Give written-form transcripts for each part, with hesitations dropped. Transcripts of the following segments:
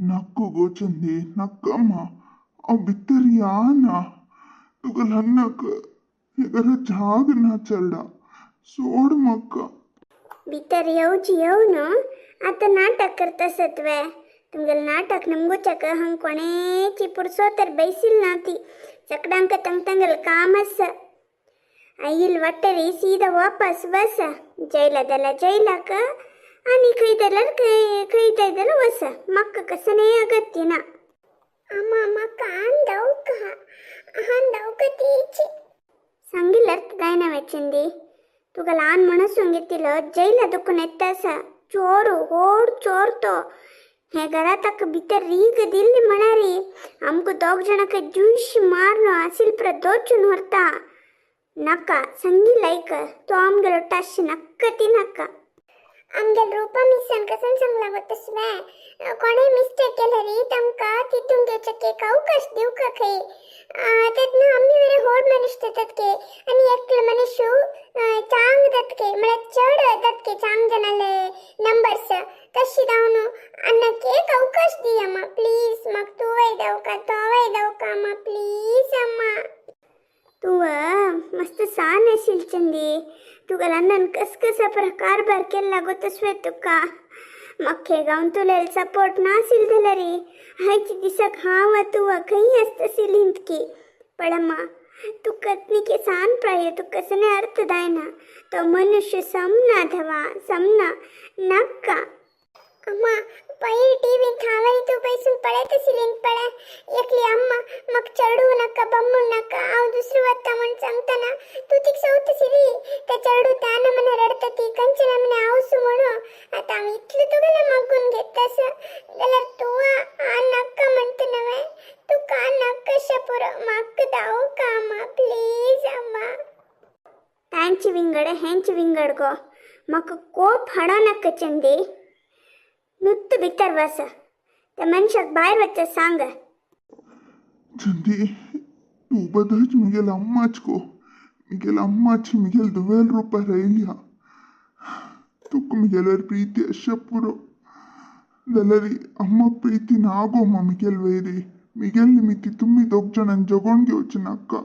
नको गो चंदी, नक्कम्मा. हांव भितर या ना, तुका ल्हान हे घरा जाग ना चेरडा, सोड म्हाका. भितर येवची येव न्हू. आतां नाटक करता सत्वे. तुमगेलें नाटक नमगुच्याक हंग कोणेची पुरसो तर बैसील ना ती. सगळ्यांक तंग तंगल काम आसा. आईल वाटेरी सीधा वापस बस जैला जाल्यार जैलाक आनी खंय जाल्यार खंय खंय जाय जाल्यार वस. म्हाका कसलें अगत्य ना. अम्मा, म्हाका आन दावका, आन दावका तीची. सांगिल्ल अर्थ जायना चंदी. तुका ल्हान म्हणसून घेतिलो जैला दुखून येता आसा. चोर, होड चोर तो. हे घरा ताका भितर रीग दिल्ली म्हळ्यार आमकां दोग जाणांक ज्यूश मारून आसिल दोचून व्हरता. नाका, संगी लायक तो आमगेलो टश नक्क ती नाका. आमगेल रूपा मिसान कसन सांगला गो तसवें. कोणें मिस्टेक केल्यार तांकां तितून घेवचें एक अवकाश दिवका खंय. तेन्ना आमी वेरे होड मनीस जातात के आनी एकलो मनीस चांग जात के, म्हळ्यार चड जात के चांग जाणाले नंबर्स. तशी जावन अन्नाक एक अवकाश दी अम्मा, प्लीज. म्हाका तूं दावका, तोवय दावका अम्मा, प्लीज अम्मा. तूं मस्त सान आशिल चंदी. तुका ल्हान कस कसा कारभार केला गो तसवें तुका. म्हाका गावन तुला सपोर्ट नासील जाल्यार आयच्या दिसाक हांव तूं खंय आसता आशिल्ली इतकी. पळम्मा, तुका निके सान प्राय, तुका कसलें अर्थ जायना. तो मनुष्य समना धवा समना नाका. अम्मा, पयर टीव्हीत हांव आनी तूं बैसून पळयत आशिल्लीं पळय. एकली अम्मा म्हाका चेडूं नाका, बम्मूण नाका, हांव दुसरो वता म्हूण सांगतना तूं तिका सोवत आशिल्ली. ते चेडूं त्या नमने रडटा ती खंयचे नमने आवसू म्हणून. आतां हांव इतलें तुगेलें मागून घेता आसा जाल्यार तूं आ नाका म्हणटा नवें. तुका नाका अशें पुरो, म्हाका दावका अम्मा, प्लीज अम्मा. तांची विंगड हेंची विंगड गो. म्हाका कोप हाडो नाका चंदी. नुत्त भितर बस. त्या मनशाक भायर वचचें सांग. चंदी, तूं बदच मिगेल अम्माच गो. मिगेल अम्माची मिगेल दुवेल रूपार आयल्या. तुका मिगेल्यार प्रीती अशें पुरो जाल्यार अम्माक प्रीती ना गो. अम्मा, मिगेल वयरी मिगेल निमित्ती तुमी दोग जाणांनी जगोवन घेवचें नाका.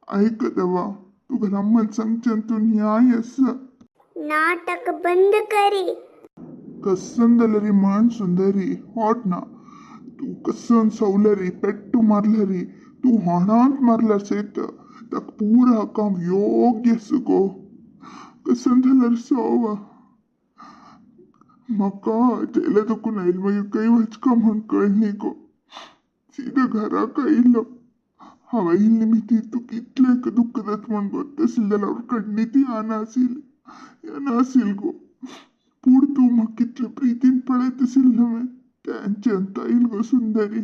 आयक देवा, तुका अम्मान सांगचें तूं न्याय आसा. नाटक बंद करी. कसन जाल्यार म्हण सुंदरी, हॉट ना. तूं कसन सवलरी पेट्टू मारलरी, तूं होणांत मारल्यार सयत ताका पूरा हक हांव योग्य आसा गो. कसन जाल्यार सोव. म्हाका जेला दुखून आयल, मागीर खंय वचका म्हूण कळ्ळी गो. सीधा घराक आयलो हांव. आयिल्ले निमित्ती तुका इतलें दुख्ख जाता म्हूण गोत्त आशिल्लें जाल्यार खंडीत यान आशिल्ली, यान आशिल्ल गो. पूण तूं म्हाका कितले प्रितीन पळयत आशिल्लें न्हय, तेंच्यान आयल गो सुंदरी.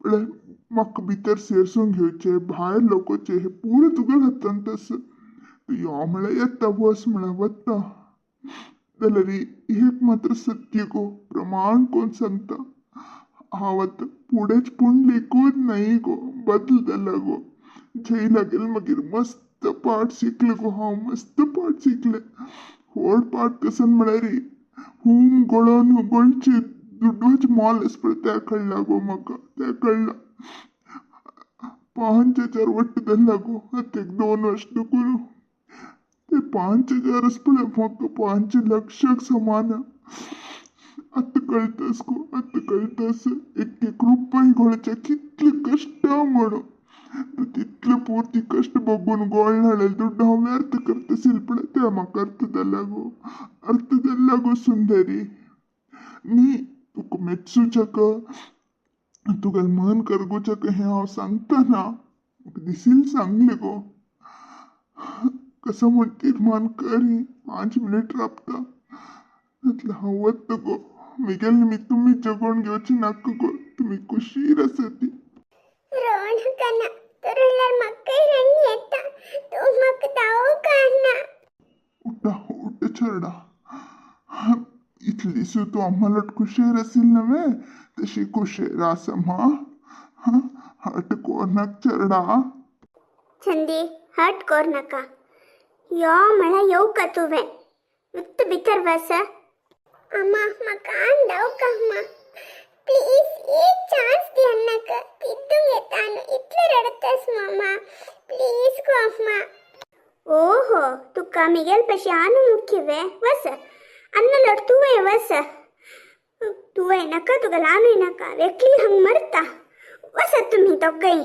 म्हळ्यार म्हाका भितर सेरसून घेवचें, भायर लोकोचें हें पुरो तुगेल्या हातांत आसा. तूं यो म्हळ्यार येता, वच म्हळ्यार वता. जाल्यार एक मात्र सत्य गो, प्रमाण कोण सांगता, हांव आतां फुडेंच पुंडलीकूच न्हय गो, बदल जाला गो. जैला गेल मागीर मस्त पाठ शिकलें गो हांव, मस्त पाठ शिकलें. व्हड पाठ कसन म्हळ्यार हूम गळोन गळचे दुडवाचें मोल आसा पळय तें कळ्ळां गो म्हाका, तें कळ्ळां. 5,000 वट्ट जाल्ला गो आतां एक 2 वर्स दुखून. ते 5,000 आसा पळय म्हाका 5 लक्षाक समान. आतां कळटास गो, आतां कळटास एक एक रुपय गळचे कितले कश्ट म्हणून. तितले पुर्ती कश्ट भोगून गोळ हाडलेले दुड्ड हांव व्यर्थ करता आशिल्लें पळय, तें म्हाका अर्थ जाला गो, अर्थ जाला गो सुंदरी. न्ही, तुका मेचूच्याक, तुगेलें मन करगुच्याक हें हांव सांगता ना. म्हाका दिसील सांगलें गो. कसो म्हूण तीर्मान करी, 5 मिनीट राबता, नातल्यार हांव वता गो. मिगेल निमित्त तुमी जगोवन घेवचें नाका गो. तुमी कुशीर आसा ती. ರೋಣಕನ ತುರುಳರ್ ಮಕ್ಕಳ ಎತ್ತ तू म्हाका दावका ना. उठा, उठ चेरडा. इतले दीस तूं अम्मालोट कुशेर आशिल्लें न्हय, तशी कुशेर आस अम्मा. हट कोरनाक चेरडा. चंदी, हट कोर नाका. यो म्हळ्यार येवका तुवें. नुत्त भितर बस. अम्मा, म्हाका आन दावका अम्मा. तुका मिगेल पशी आनू मुख्य वे वस अन्न लड तुवें वस. तुवें नाका तुका ल्हानूय नाका वेकली हंग मरता. वसत तुमी दोगांय.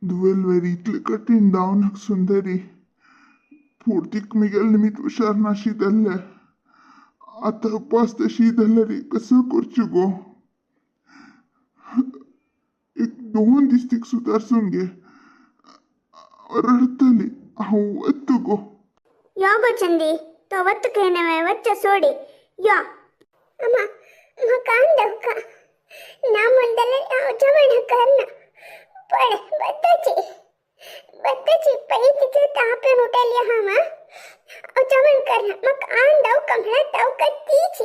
दुवेल वेरी इतले कठीण जावं नाका सुंदरी. पुर्तीक मिगेल निमित हुशार नाशी जाल्ले. आतां उपास तशी जाल्यार कसो करचो गो? एक दोन दीस तिका सुदारसून घे. रडटली. हांव वता गो. यो गो चंदी, तो वत्त खेनेवे वच्च सोडी यो. अम्मा म्हाका दावका ना म्हण जाल्यार हांव जेवण करना. पळय बद्दाची बद्दाची पळय तिचो ताप येवन उठयली आहा. हांव जेवण करना. म्हाका आन दावका म्हळ्यार दावका तीची.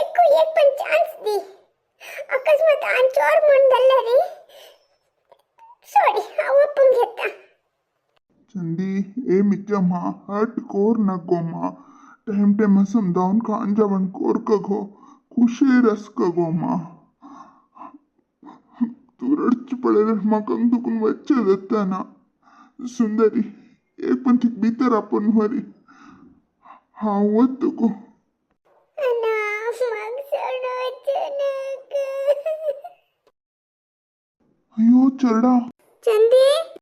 एकूय एक पण चान्स दी. अकस्मात आन चोर म्हण जाल्यार रे सॉरी, हांव ओपून घेता. चंदी, ए मिच्या मा, हट कोर नको मा. टाइम टाइम समजावन खाण जेवण कोर गो. खुशेर आस गो मा. तूं रडचें पळयल्यार म्हाका दुखून वच्चें जाता ना. सुंदरी, एक पण तिका भितर आपोवन व्हरी. हांव वता गो. ना, म्हाका सोडून वचूं नाका. अयो चेडा. चंदी.